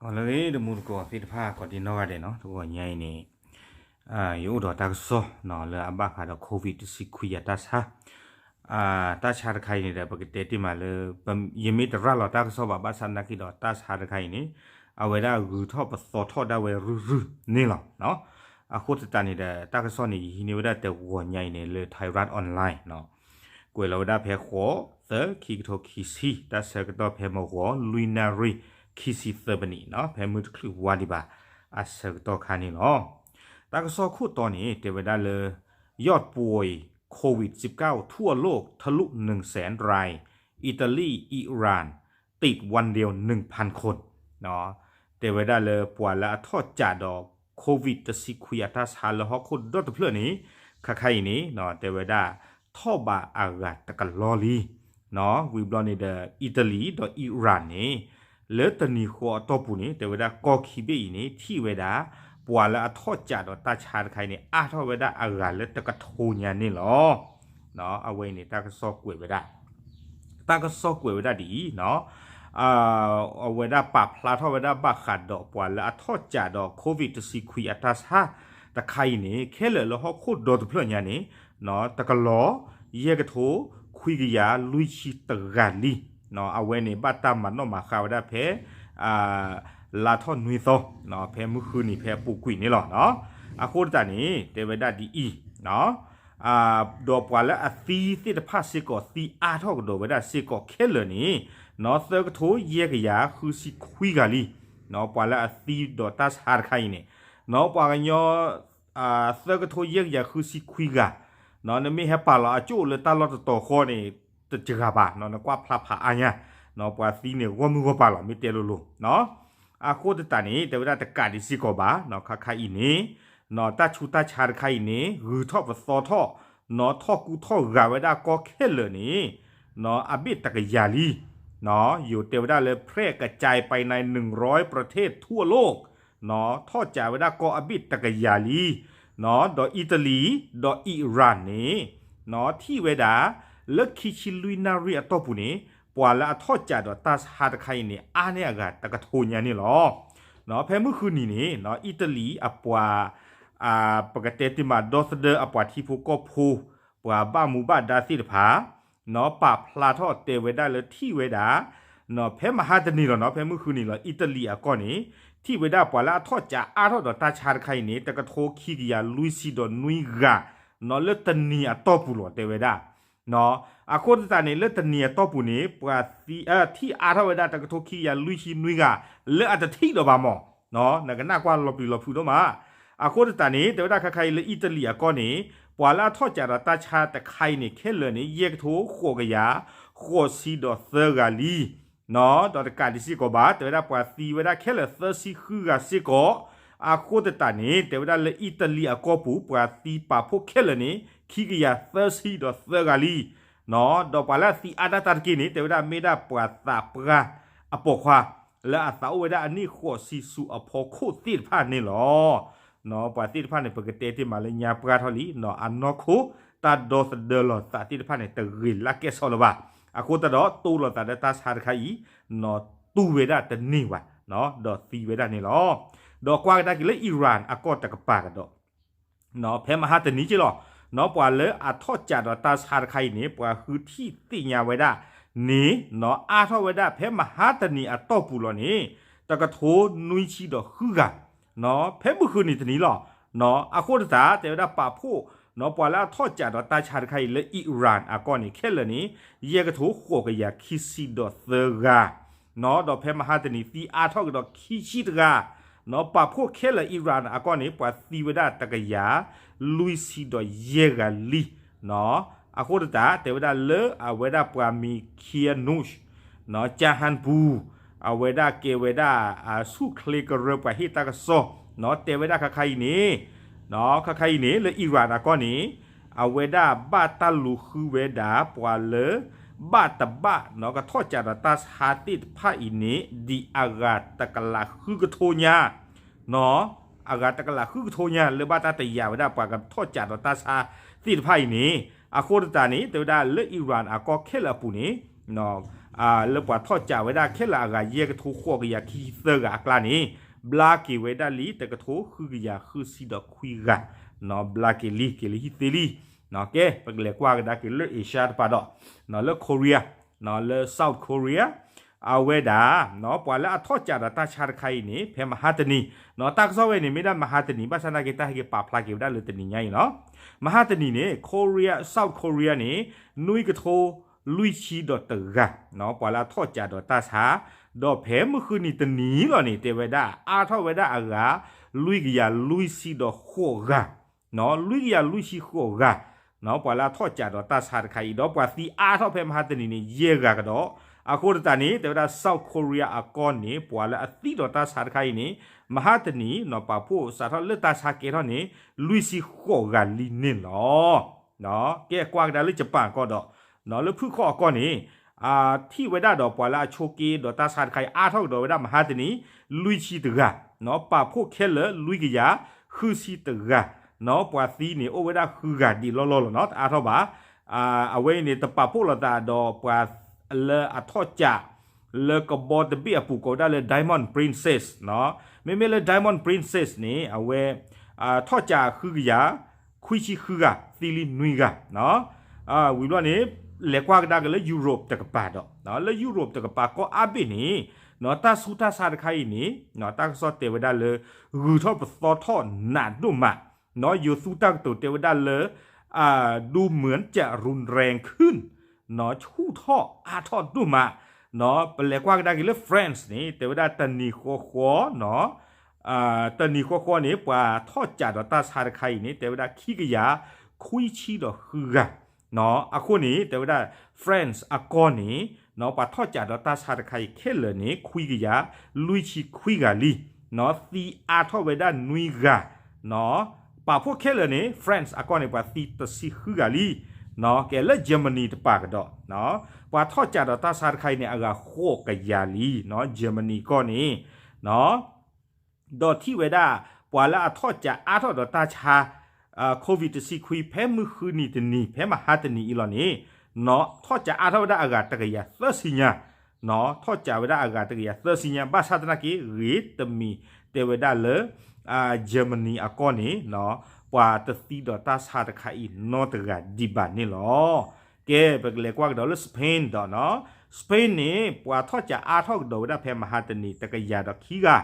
လၢဂ့ၤ တမူတကိးသ့ၣ်တဖၣ် ကိးဒံနီၢ်ဂၤဒဲးနီၤ, တဂီၤညါအံၤန့ၣ် ယအိၣ်ဒီးတၢ်ကစီၣ်နီၤ လၢအဘၣ်ဃးဒီး COVID တဆံခွံအတၢ်ဆါ, တၢ်ဆါတခါအံၤန့ၣ်ဒီး ပကတဲတ့ၢ်မးလၢ ယမ့ၢ်တရၤလီၤတၢ်ကစီၣ်ဘၣ် ဘၣ်ဆၣ်သနာ်က့ဒီး တၢ်ဆါတခါအံၤန့ၣ် အဝဲဒၣ်ဂုၤထီၣ်ပသီထီၣ်ဒၣ်ဝဲရုၢ်ရုၢ်န့ၣ်လီၤ. အဃိသတးန့ၣ်ဒီး တၢ်ကစီၣ်န့ၣ် ယဟံးန့ၢ်ဝဲဒၣ်တဂီၤညါအံၤန့ၣ် လၢ Thairath Online နီၤ ကွဲးလီၤဝဲဒၣ်ဖဲဃိး သၢ ခံကထိခံဆံ တၢ်ဆၢကတီၢ်ဖဲမုၢ်ဂီၤ လွံၢ်နၣ်ရံၣ် ခံဆံသၢမံးနံးနီၤ ဖဲမုၢ်တချုးဝါဒံးဘၣ် အဆၢကတီၢ်ခါန့ၣ်လီၤ. တၢ်ကစီၣ်ခိၣ်တီန့ၣ် တဲဝဲဒၣ်လၢ ยอดป่วยโควิดสิบเก้าทั่วโลกทะลุ หนึ่งแสนราย อิตาลี อิหร่าน ติดวันเดียว หนึ่งพันคน တဲဝဲဒၣ်လၢပှၤလၢအထီၣ်ကးဒီး COVID တဆံခွံအတၢ်ဆါ လၢဟီၣ်ခိၣ်ဒီတဖျၢၣ်န့ၣ် ခါခါအံၤန့ၣ် တဲဝဲဒၣ် ထီၣ်ဘးအဂၤတကလီလံ. ဝံၤဘျီန့ၣ်ဒီး အံၣ်တလံၤ ဒီးအံၣ်ရၣ်န့ၣ် လၢတနံၤဃီအတီၢ်ပူၤန့ၣ် တဲဝဲဒၣ်ကီၢ်ခံဘ့ၣ်အံၤန့ၣ် ထံၣ်ဝဲဒၣ် ပှၤလၢအထီၣ်ကးဒီးတၢ်ဆါတခါအံၤန့ၣ် အါထီၣ်ဝဲဒၣ်အဂၤလၢတကထိညါန့ၣ်လီၤ. အဝဲအံၤန့ၣ် တၢ်ကစီၣ်ကွဲးဝဲဒၣ် တၢ်ကစီၣ်ကွဲးဝဲဒၣ်ဒ်အံၤ, အဝဲဒၣ်ပာ်ဖျါထီၣ်ဝဲဒၣ်ဘၣ်ဃးဒီးပှၤလၢအထီၣ်ကးဒီး COVID တဆံခွံအတၢ်ဆါတခါအံၤန့ၣ် ခဲလၢာ်လၢဟီၣ်ခိၣ်ဒီတဖျၢၣ်ညါန့ၣ် တကလီၤ ယဲၢ်ကထိ ခွံကယၤ လွံၢ်ဆံတဂၤလံ. အဝဲန့ၣ်ဘၣ်တၢ်မၤနီၣ်မၤဃါဝဲဒၣ်ဖဲ လါထီၣ်နွံသီ ဖဲမုၢ်ဃုနံၤဖဲအပူၤကွံာ်န့ၣ်လီၤ. အဃိသတးန့ၣ် တဲဝဲဒၣ်ဒ်အံၤ ဒီးပှၤလၢအသံသ့ၣ်တဖၣ်စ့ၢ်ကီး သံအါထီၣ်ကဒီးဝဲဒၣ်စ့ၢ်ကီးခဲလၢာ်န့ၣ် သၢကထိယဲၢ်ကယၤဃုဆံခွံဂၤလံ. ပှၤလၢအသံဒီးတၢ်ဆါတခါအံၤန့ၣ် ပှၤကညီ သၢကထိယဲၢ်ကယၤဃုဆံခွံဂၤ, နမ့ၢ်ဟဲပာ်လီၤအကၠိၣ်လၢတၢ်လီၢ်တတီၤဃီန့ၣ် တစှၤဘၣ်, နကွၢ်ဖျါဖးအါညါ, ပှၤသံန့ၣ်ဂီၢ်မုၢ်ဂီၢ်ပၤလီၤ မ့ၢ်တဲလိၤလိၤ. အဃိသတးန့ၣ် တဲဝဲဒၣ်တကးဒံးစ့ၢ်ကီးဘၣ်, ခါခါအံၤန့ၣ် တၢ်ဆူးတၢ်ဆါတခါအံၤန့ၣ် ဂုၤထီၣ်ပသီထီၣ်, ထီၣ်ကူထီၣ်ဂာ်ဝဲဒၣ်ကီၢ်ခဲလၢာ်န့ၣ် အဘ့ၣ်တကယၤလံ. ယိၤတဲဝဲဒၣ်လၢ แพร่กระจายไปใน หนึ่งร้อยประเทศทั่วโลก ထီၣ်ကးဝဲဒၣ်ကီၢ်အဘ့ၣ်တကယၤလံ. ဒီးအံၣ်တလံၤ ဒီးအံၣ်ရၣ်န့ၣ် ထံၣ်ဝဲဒၣ် လၢခံဆံလွံၢ်နၣ်ရံၣ်အတီၢ်ပူၤန့ၣ် ပှၤလၢအထီၣ်ကးဒီးတၢ်ဆါတခါအံၤန့ၣ် အါန့ၢ်အဂၤတကထိညါန့ၣ်လီၤ. ဖဲမုၢ်ဃုနံၤန့ၣ် အံၣ်တလံၤအပှၤ ပကတဲတ့ၢ်မး ဒီသဒၢအပှၤထံဖိကီၢ်ဖိ ပှၤဘၣ်မူဘၣ်ဒါသ့ၣ်တဖၣ် ပာ်ဖျါထီၣ်တဲဝဲဒၣ်လၢထံၣ်ဝဲဒၣ် ဖဲမဟါတနံၤလီၤနီၤ ဖဲမုၢ်ဃုနံၤလီၤ အံၣ်တလံၤအကီၢ်န့ၣ် ထံၣ်ဝဲဒၣ်ပှၤလၢအထီၣ်ကးအါထီၣ်ဒီးတၢ်ဆါတခါအံၤန့ၣ် တကထိခံကယၤလွံၢ်ဆံဒီးနွံဂၤ လၢတနံၤအတီၢ်ပူၤလီၤ တဲဝဲဒၣ်. အဃိသတးန့ၣ် လၢတနံၤအတီၢ်ပူၤန့ၣ် ပှၤသံ ထံၣ်အါထီၣ်ဝဲဒၣ်တကထိခံကယၤလွံၢ်ဆံနွံဂၤ လၢအတထံၣ်ဒီးဘၣ်မး နကနၣ်ကွၢ်လီၤပျံၤလီၤဖုးဒိၣ်မး. အဃိသတးန့ၣ် တဲဝဲဒၣ်ခါခါအံၤလၢအံၣ်တလံၤအကီၢ်န့ၣ် ပှၤလၢအထီၣ်ကးဒီးတၢ်ဆါတခါအံၤန့ၣ် ခဲလၢာ်န့ၣ် ယဲၢ်ကထိဃိးကယၤ ဃိးဆံဒီးသၢဂၤလံ. ဒီးတကးဒံးစ့ၢ်ကီးဘၣ် တဲဝဲဒၣ်ပှၤသံဝဲဒၣ်ခဲလၢာ်သၢဆံဃုဂၤစ့ၢ်ကီး. အဃိသတးန့ၣ် တဲဝဲဒၣ်လၢအံၣ်တလံၤအကီၢ်ပူၤ ပှၤသံပာ်ဖှိၣ်ခဲလၢာ်န့ၣ် ခံကယၤသၢဆံဒီးသၢဂၤလံ. ဒီးပှၤလၢအသံအါဒၣ်တၢ်တက့ၢ်န့ၣ် တဲဝဲဒၣ်မ့ၢ်ဒၣ်ပှၤသးပှၢ်အပိာ်ခွါ လၢအသးအိၣ်ဝဲဒၣ်အနံၣ်ဃိးဆံဆူအဖီခိၣ်သ့ၣ်တဖၣ်န့ၣ်လီၤ. ပှၤသ့ၣ်တဖၣ်န့ၣ် ပကတဲတ့ၢ်မးလၢညါပှၢ်ထီၣ်လံ အနီၢ်ခိ တၢ်ဒီသဒၢလီၤသးသ့ၣ်တဖၣ်န့ၣ် တဂ့ၤလၢကဲၣ်ဆိးလၢၤဘၣ်. အဃိသတးဒီး တိလိာ်သးဒီးတၢ်ဆါတခါအံၤ တူၢ်ဝဲဒၣ်တန့ၢ်ဘၣ် ဒီးသံဝဲဒၣ်န့ၣ်လီၤ. ဒီးကွၢ်ကဒါက့ၤလၢအံရၣ်အကီၢ်တကပၤကဒီး ဖဲမဟါတနံၤက့လီၤ ပှၤလၢအထီၣ်ကးဒီးတၢ်ဆါတခါအံၤန့ၣ် ပှၤဃုထံၣ်သ့ၣ်ညါဝဲဒၣ်န့ၣ် အါထီၣ်ဝဲဒၣ်ဖဲမဟါတနံၤအတီၢ်ပူၤလီၤန့ၣ် တကထိနွံဆံဒီးဃုဂၤ ဖဲမုၢ်ဃုနံၤတနံၤလီၤ. အဃိသတး တဲဝဲဒၣ်ပာ်ဖှိၣ် ပှၤလၢအထီၣ်ကးဒီးတၢ်ဆါတခါအံၤလၢအံရၣ်အကီၢ်န့ၣ် ခဲလၢာ်န့ၣ် ယဲၢ်ကထိဃိးကယၤခံဆံဒီးသၢဂၤ ဒီးဖဲမဟါတနံၤသံအါထီၣ်ကဒီးခံဆံတဂၤ ပာ်ဖှိၣ်ခဲလၢာ်အံရၣ်အကီၢ်န့ၣ် ပှၤသံဝဲဒၣ်တကယၤလွံၢ်ဆံဒီးယဲၢ်ဂၤလံ. အဃိသတး တဲဝဲဒၣ်လၢအဝဲဒၣ်ပှၤမံၤခံအနူၣ် ကၠၢ်ဟၣ်ပူၤ အဝဲဒၣ်ကဲဝဲဒၣ် ဆူၣ်ချ့ကရၢပှၤဟ့ၣ်တၢ်ကစီၣ် တဲဝဲဒၣ်ခါခါအံၤန့ၣ် ခါခါအံၤန့ၣ် လၢအံရၣ်အကီၢ်န့ၣ် အဝဲဒၣ်ဘၣ်တၢ်လူၤဃုဝဲဒၣ်ပှၤလၢ ဘၣ်တဘၣ် ကထီၣ်ကးဒီးတၢ်ဆါသ့ၣ်တဖၣ်အံၤန့ၣ် ဒ်အဂၤတကလးဃုကထိညါ အဂၤတကလးဃုကထိညါ လၢဘၣ်တၢ်တယာ်ဝဲဒၣ်ပှၤကထီၣ်ကးဒီးတၢ်ဆါသ့ၣ်တဖၣ်အံၤန့ၣ် အဃိသတးန့ၣ် တဲဝဲဒၣ်လၢအံရၣ်အကီၢ်ခဲလၢာ်အပူၤန့ၣ် လၢပှၤထီၣ်ကးဝဲဒၣ်ခဲလၢာ်အဂၤ ယဲၢ်ကထိဃိးကယၤခံဆံသၢဂၤအကျါန့ၣ် ဘျါက့ၤဝဲဒၣ်လံ တကထိဃုကယၤဃုဆံဒီးခွံဂၤ, ဘျါက့ၤလံ က့ၤလၢဟံၣ်သ့လံ. ကဲ ပကလဲၤကွၢ်ကဒါက့ၤလၢ Asia တပၤဒီး လၢ Korea လၢ South Korea အဝဲဒၣ် ပှၤလၢအထီၣ်ကးဒီးတၢ်ဆါတခါအံၤန့ၣ် ဖဲမဟါတနံၤ တၢ်ကစီၣ်ဝဲန့ၣ် မ့ၢ်ဒၣ်မဟါတနံၤ ဘၣ်ဆၣ်သနာ်က့ တၢ်ဟဲက့ၤပာ်ဖျါက့ၤဝဲဒၣ်လၢတနံၤညါအံၤလီၤ. မဟါတနံၤန့ၣ် Korea, South Korea န့ၣ် နွံကထိလွံၢ်ဆံဒီးတဂၤ ပှၤလၢအထီၣ်ကးဒီးတၢ်ဆါ, ဒီးဖဲမုၢ်ဃုနံၤတနံၤလီၤန့ၣ် တဲဝဲဒၣ် အါထီၣ်ဝဲဒၣ်အဂၤ လွံၢ်ကယၤလွံၢ်ဆံဒီးဃိးဂၤ လွံၢ်ကယၤလွံၢ်ဆံဃိးဂၤ ပှၤလၢအထီၣ်ကးဒီးတၢ်ဆါတခါအံၤ ဒီးပှၤသံအါထီၣ်ဖဲမဟါတနံၤန့ၣ် ယဲၢ်ဂၤကဒီး. အဃိသတးန့ၣ် တဲဝဲဒၣ် South Korea အကီၢ်န့ၣ် ပှၤလၢအသံဒီးတၢ်ဆါတခါအံၤန့ၣ် မဟါတနံၤ ပာ်ဖှိၣ်စးထီၣ်လၢတၢ်ဆါကဲထီၣ်န့ၣ် လွံၢ်ဆံဃိးဂၤလံန့ၣ်လီၤ. ကဲကွၢ်ကဒါလၢ Japan အကီၢ်ဒီး လၢဖုၣ်ခီၣ်အကီၢ်န့ၣ် ထံၣ်ဝဲဒၣ်ဒီးပှၤလၢအဆိးက့ဒီးတၢ်ဆါတခါအံၤ အါထီၣ်ကဒီးဝဲဒၣ်မဟါတနံၤ လွံၢ်ဆံတဂၤ, ပာ်ဖှိၣ်ခဲလၢာ် လွံၢ်ကယၤဃုဆံတဂၤ, ပှၤသံန့ၣ်အိၣ်ဝဲဒၣ်ဃုဂၤဒံးလီၢ်လီၢ်လီၤနီၤ တအါထီၣ်ဘၣ်. အဝဲအံၤန့ၣ် တပာ်ဖှိၣ်လိာ်သးဒီးပှၤလၢအထီၣ်ကး လၢကဘီတဘ့ၣ်အပူၤကိးဝဲဒၣ်လၢ Diamond Princess နီၤ. မ့မ့ၢ်လၢ Diamond Princess န့ၣ် အဝဲ ထီၣ်ကးဃုကယၤ ခွံဆံဃုဂၤ သံလံနွံဂၤနီၤ. ဝံၤဘျီန့ၣ် လဲၤကွၢ်ကဒါက့ၤလၢ Europe တကပၤဒီး လၢ Europe တကပၤကီၢ်အါဘ့ၣ်န့ၣ် တၢ်ဆူးတၢ်ဆါတခါအံၤန့ၣ် တၢ်ကစီၣ်တဲဝဲဒၣ်လၢ ဂုၤထီၣ်ပသီထီၣ်နးဒိၣ်မး ယိၤသူတၢ်ကတိၤတဲဝဲဒၣ်လၢ ดูเหมือนจะรุนแรงขึ้น ဆူၣ်ထီၣ်အါထီၣ်ဒိၣ်မး ပလဲၤကွၢ်ကဒါက့ၤလၢ France န့ၣ် တဲဝဲဒၣ်တနံၤဃီဃီနီၤ တနံၤဃီဃီန့ၣ် ပှၤထီၣ်ကးဒီးတၢ်ဆါတခါအံၤန့ၣ် တဲဝဲဒၣ်ခံကယၤ ခွံဆံဒီးဃုဂၤ အဃိန့ၣ် တဲဝဲဒၣ် France အကီၢ်န့ၣ် ပှၤထီၣ်ကးဒီးတၢ်ဆါတခါအံၤခဲလၢာ်န့ၣ် ခွံကယၤ လွံၢ်ဆံခွံဂၤလံ သံအါထီၣ်ဝဲဒၣ်နွံဂၤ ပာ်ဖှိၣ်ခဲလၢာ်န့ၣ် France အကီၢ်န့ၣ် ပှၤသံတဆံဃုဂၤလံ. ကဲလၢ Germany တပၤကဒီး ပှၤထီၣ်ကးဒီးတၢ်ဆါတခါအံၤန့ၣ် အဂၤဃိးကယၤလံ Germany ကီၢ်န့ၣ် ဒီးထံၣ်ဝဲဒၣ် ပှၤလၢအထီၣ်ကးအါထီၣ်ဒီးတၢ်ဆါ COVID တဆံခွံ ဖဲမုၢ်ဃုနံၤတနံၤ ဖဲမဟါတနံၤအံၤလီၤန့ၣ် ထီၣ်ကးအါထီၣ်ဝဲဒၣ်အဂၤတကယၤသၢဆံညါ ထီၣ်ကးဝဲဒၣ်အဂၤတကယၤသၢဆံညါ ဘၣ်ဆၣ်သနာ်က့ ဂ့ၤတမံၤတဲဝဲဒၣ်လၢ Germany အကီၢ်န့ၣ် ပှၤတသံဒီးတၢ်ဆါတခါအံၤနီတဂၤဒံးဘၣ်န့ၣ်လီၤ. ကဲ ပကလဲၤကွၢ်ကဒီးလၢ Spain ဒီး Spain န့ၣ် ပှၤထီၣ်ကးအါထီၣ်ကဒီးဝဲဒၣ်ဖဲမဟါတနံၤ တကယၤဒီးခံ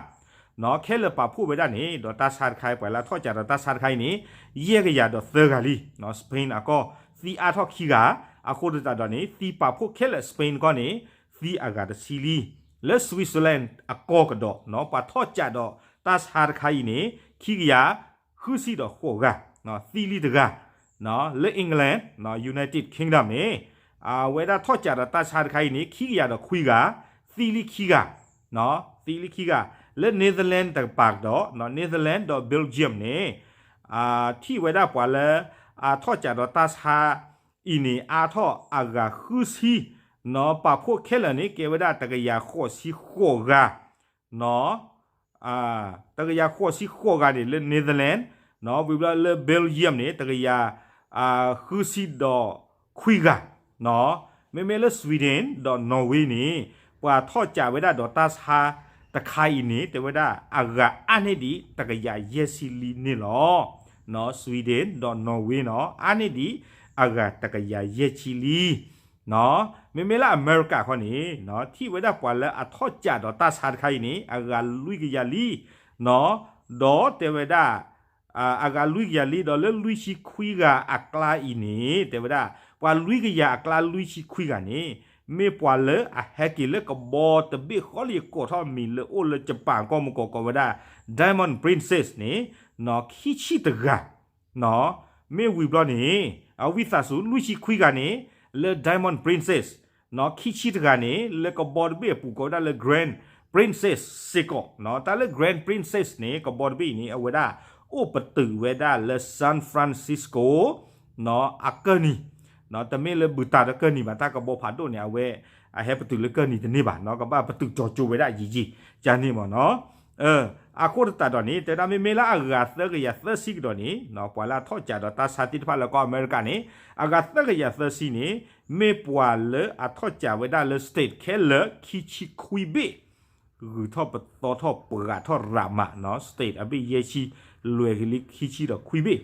ဂၤ ခဲလၢာ်ပာ်ဖှိၣ်ဝဲဒၣ်န့ၣ် ဒီးတၢ်ဆါတခါအံၤ ပှၤလၢအထီၣ်ကးဒီးတၢ်ဆါတခါအံၤန့ၣ် ယဲၢ်ကယၤဒီးသၢဂၤလံ Spain အကီၢ် သံအါထီၣ်ခံဂၤ အဃိသတးဒီးန့ၣ် သံပာ်ဖှိၣ်ခဲလၢာ် Spain ကီၢ်န့ၣ် သံအဂၤတဆံလံ. လၢ Switzerland အကီၢ်ကဒီး ပှၤထီၣ်ကးဒီးတၢ်ဆါတခါအံၤန့ၣ် ခံကယၤ ဃုဆံဒီးဃိးဂၤ သံလံတဂၤ လၢ England United Kingdom န့ၣ် အဝဲဒၣ်ထီၣ်ကးဒီးတၢ်ဆါတခါအံၤန့ၣ် ခံကယၤဒီးခွံဂၤ သံလံခံဂၤ သံလံခံဂၤ လၢ Netherlands တကပၤကဒီး Netherlands ဒီး Belgium န့ၣ် ထံၣ်ဝဲဒၣ်ပှၤလၢ အထီၣ်ကးဒီးတၢ်ဆါအံၤန့ၣ် အါထီၣ်အဂၤဃုဆံ ပာ်ဖှိၣ်ခဲလၢာ်န့ၣ် ကဲဝဲဒၣ်တကယၤဃိးဆံဃိးဂၤ တကယၤဃိးဆံဃိးဂၤန့ၣ် လၢ Netherlands ဝံၤဘျီလၢ Belgium န့ၣ် တကယၤ ဃုဆံဒီးခွံဂၤ မ့မ့ၢ်လၢ Sweden ဒီး Norway န့ၣ် ပှၤထီၣ်ကးဝဲဒၣ်ဒီးတၢ်ဆါတခါအံၤန့ၣ် တဲဝဲဒၣ်အဂၤအါန့ၢ်ဒံးတကယၤယဲၢ်ဆံလံန့ၣ်လီၤ. Sweden ဒီး Norway နီၤ အါန့ၢ်ဒံးအဂၤတကယၤယဲၢ်ဆံလံ မ့မ့ၢ်လၢ America ခီန့ၣ် ထံၣ်ဝဲဒၣ်ပှၤလၢအထီၣ်ကးဒီးတၢ်ဆါတခါအံၤန့ၣ် အဂၤလွံၢ်ကယၤလံ ဒီးတဲဝဲဒၣ် အဂၤလွံၢ်ကယၤလံ ဒီးလၢလွံၢ်ဆံခွံဂၤအကျါအံၤန့ၣ် တဲဝဲဒၣ် ပှၤလွံၢ်ကယၤအကျါလွံၢ်ဆံခွံဂၤန့ၣ် မ့ၢ်ပှၤလၢအဟဲက့ၤလၢကဘီတဘ့ၣ်ဃီလံ ကိးထီၣ်မံၤလၢအိၣ်လၢ Japan ကီၢ်မူကီၢ် ကိးဝဲဒၣ် Diamond Princess န့ၣ် ခံဆံတဂၤ မ့ၢ်ဝံၤဘျီန့ၣ် အဝံသးစူၤ လွံၢ်ဆံခွံဂၤန့ၣ် လၢ Diamond Princess ခံဆံတဂၤန့ၣ် လၢကဘီတဘ့ၣ်အပူၤကိးဝဲဒၣ်လၢ Grand Princess စ့ၢ်ကီး တၢ်လၢ Grand Princess န့ၣ် ကဘီတဘ့ၣ်အံၤန့ၣ် အဝဲဒၣ်အိၣ်ပတုာ်ဝဲဒၣ်လၢ San Francisco အကၢၢ်နံၤ တမ့ၢ်လၢဘုၣ်တၢ်ဒီးကၢၢ်နံၤဘၣ် တၢ်ကဘီဖးဒိၣ်န့ၣ် အဝဲအဟဲပတုာ်လၢကၢၢ်နံၤတန့ၢ်ဘၣ် ကဘၣ်ပတုာ်ကၠီၤကၠိဝဲဒၣ်ယံာ်ယံာ် ကန့ၣ်မ့ၢ်နီၤ အဃိသတးဒီးန့ၣ် တဲဒၣ်မ့မ့ၢ်လၢအဂၤသၢကယၤသၢဆံကဒီးန့ၣ် ပှၤလၢအထီၣ်ကးဒီးတၢ်ဆါသ့ၣ်တဖၣ်လၢကီၢ်အမဲရကၤန့ၣ် အဂၤသၢကယၤသၢဆံန့ၣ် မ့ၢ်ပှၤလၢအထီၣ်ကးဝဲဒၣ်လၢ state ခဲလၢာ်ခံဆံခွံဘ့ၣ် ဂုၤထီၣ်ပသီထီၣ်ပှၤထီၣ်ရးမး state အဘ့ၣ်ယဲၢ်ဆံ လွဲၤက့ၤလံခံဆံဒီးခွံဘ့ၣ်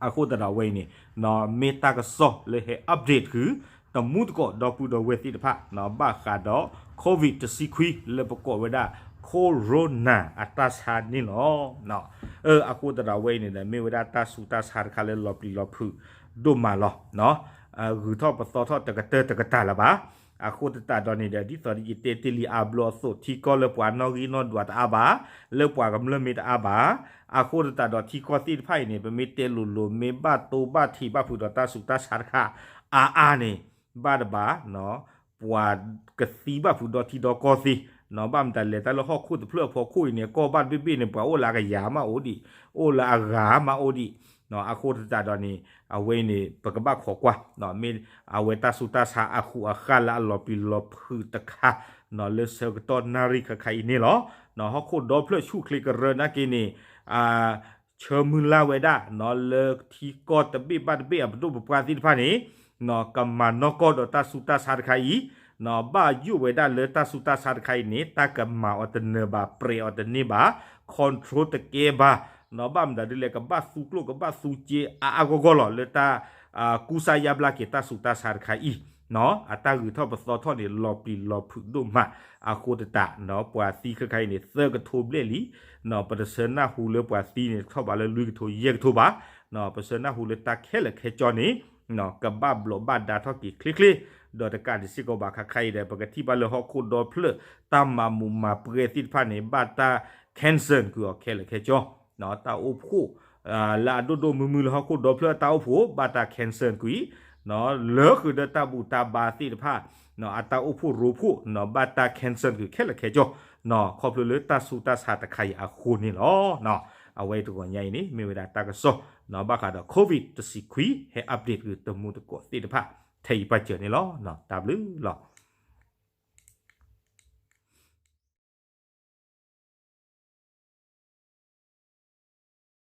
အဃိသတးဒီးအဝဲအံၤန့ၣ် မ့ၢ်တၢ်ကစီၣ်လၢဟဲ update ဃုာ် တမူတကိးဒီပုၢ်ဒီဝဲၢ်သ့ၣ်တဖၣ် ဘၣ်ဃးဒီး COVID တဆံခွံ လၢပကိးဝဲဒၣ် Corona အတၢ်ဆါန့ၣ်လီၤ. အဃိသတးဒီးအဝဲအံၤန့ၣ်ဒီး မ့ၢ်ဝဲဒၣ်တၢ်ဆူးတၢ်ဆါတခါလၢလီၤပျံၤလီၤဖုးဒိၣ်မးလီၤ. ဂုၤထီၣ်ပသီထီၣ်တကတၢၢ်တကတၢၢ်လၢၤဘၣ်. အဃိသတးဒီးန့ၣ်ဒီး ဒ်သိးယတဲတ့ၢ်လံအါဘျီအသိး ထံကီၢ်လၢပှၤနီၣ်ဂံၢ်နီၣ်ဒွးတအါဘၣ်, လၢပှၤကမျၢၢ်မ့ၢ်တအါဘၣ်. အဃိသတးဒီးထံကီၢ်သ့ၣ်တဖၣ်အံၤန့ၣ် ပမ့ၢ်တဲလိၤလိၤ မ့ၢ်ဘၣ်တိဘၣ်ထံးဘၣ်ဖုးဒီးတၢ်ဆူးတၢ်ဆါတခါ အါအါန့ၣ် ဘၣ်တဘၣ် ပှၤကသံဘၣ်ဖုးဒီထံဒီကီၢ်သ့, ဘၣ်မတၤလဲၤတၢ်လၢဟီၣ်ခိၣ်တဖျၢၣ်အဖီခိၣ်အံၤန့ၣ် ကီၢ်ဘၣ်တဘ့ၣ်ဘ့ၣ်န့ၣ် ပှၤအိၣ်လၢအကယၤမးအိၣ်ဒံး, အိၣ်လၢအဂၤမးအိၣ်ဒံး. အဃိသတးဒီးန့ၣ် အဝဲအံၤန့ၣ် ပကဘၣ်ခိးကွၢ် မ့ၢ်အဝဲတၢ်ဆူးတၢ်ဆါအဃူးအဃၣ်လၢအလီၤပျံၤလီၤဖုးတခါ လၢဆၢကတီၢ်နၣ်ရံၣ်ခဲခါအံၤန့ၣ်လီၤ. ဟီၣ်ခိၣ်ဒီဖျၢၣ်ဆူၣ်ချ့ကရၢနာ်က့န့ၣ် ဆၢမုၢ်လၢ်ဝဲဒၣ် လၢထံကီၢ်တဘ့ၣ်ဘၣ်တဘ့ၣ်အပဒိၣ်ပပှၢ်သ့ၣ်တဖၣ်န့ၣ် ကမၤနီၢ်ကီၢ်ဒီးတၢ်ဆူးတၢ်ဆါတခါအံၤ, ဘၣ်ယိၣ်ဝဲဒၣ်လၢတၢ်ဆူးတၢ်ဆါတခါအံၤန့ၣ် တၢ်ကမၤအီၤတနၢၤဘၣ် ပြဲးအီၤတန့ၢ်ဘၣ် control တကဲဘၣ်, ဘၣ်မတၤဒ်လဲၣ် ကဘၣ်သူကျိၣ်ကဘၣ်သူစ့အါအါဂီၢ်ဂီၢ်လီၤ လၢတၢ်ကူစါယါဘျါက့ၤတၢ်ဆူးတၢ်ဆါတခါအံၤ အတၢ်ဂုၤထီၣ်ပသီထီၣ်န့ၣ် လီၤပျံၤလီၤဖုးဒိၣ်မး. အဃိသတး ပှၤသံခဲခါအံၤန့ၣ် သၢကထိဘျဲၣ်လံ, ပတဆၢနၢ်ဟူလၢပှၤသံန့ၣ် ထီၣ်ဘးလၢလွံၢ်ကထိယဲၢ်ကထိဘၣ်, ပဆၢနၢ်ဟူလၢတၢ်ခဲလၢာ်ခဲဆ့န့ၣ် ကဘၣ်ဘျီးဘၣ်ဒါထီၣ်က့ၤချ့ချ့, ဒီးတကးဒံးစ့ၢ်ကီးဘၣ်ခါခါအံၤဒီး ပကထံၣ်ဘၣ်လၢဟီၣ်ခိၣ်ဒီဖျၢၣ် တၢ်မၤမူးမၤပွဲသ့ၣ်တဖၣ်န့ၣ် ဘၣ်တၢ် cancel ကွံာ်အီၤခဲလၢာ်ခဲဆ့, တၢ်အိၣ်ဖှိၣ် လၢအဒိၣ်ဒိၣ်မုၢ်မုၢ်လၢဟီၣ်ခိၣ်ဒီဖျၢၣ်တၢ်အိၣ်ဖှိၣ် ဘၣ်တၢ် cancel ကွံာ်, လၢဃုာ်ဒီးတၢ်ဘူၣ်တၢ်ဘါသ့ၣ်တဖၣ် အတၢ်အိၣ်ဖှိၣ်ရိဖှိၣ် ဘၣ်တၢ် cancel ကွံာ်ခဲလၢာ်ခဲဆ့, ခီဖျိလၢတၢ်ဆူးတၢ်ဆါတခါအံၤအဃိန့ၣ်လီၤ. အဝဲတဂီၤညါအံၤန့ၣ် မ့ၢ်ဝဲဒၣ်တၢ်ကစီၣ် ဘၣ်ဃးဒီး COVID တဆံခွံ ဟဲ update ဃုာ်တမူတကိးသ့ၣ်တဖၣ် ထဲအံၤပာ်စၢၤန့ၣ်လီၤ. တၢ်ဘျုးလီၤ.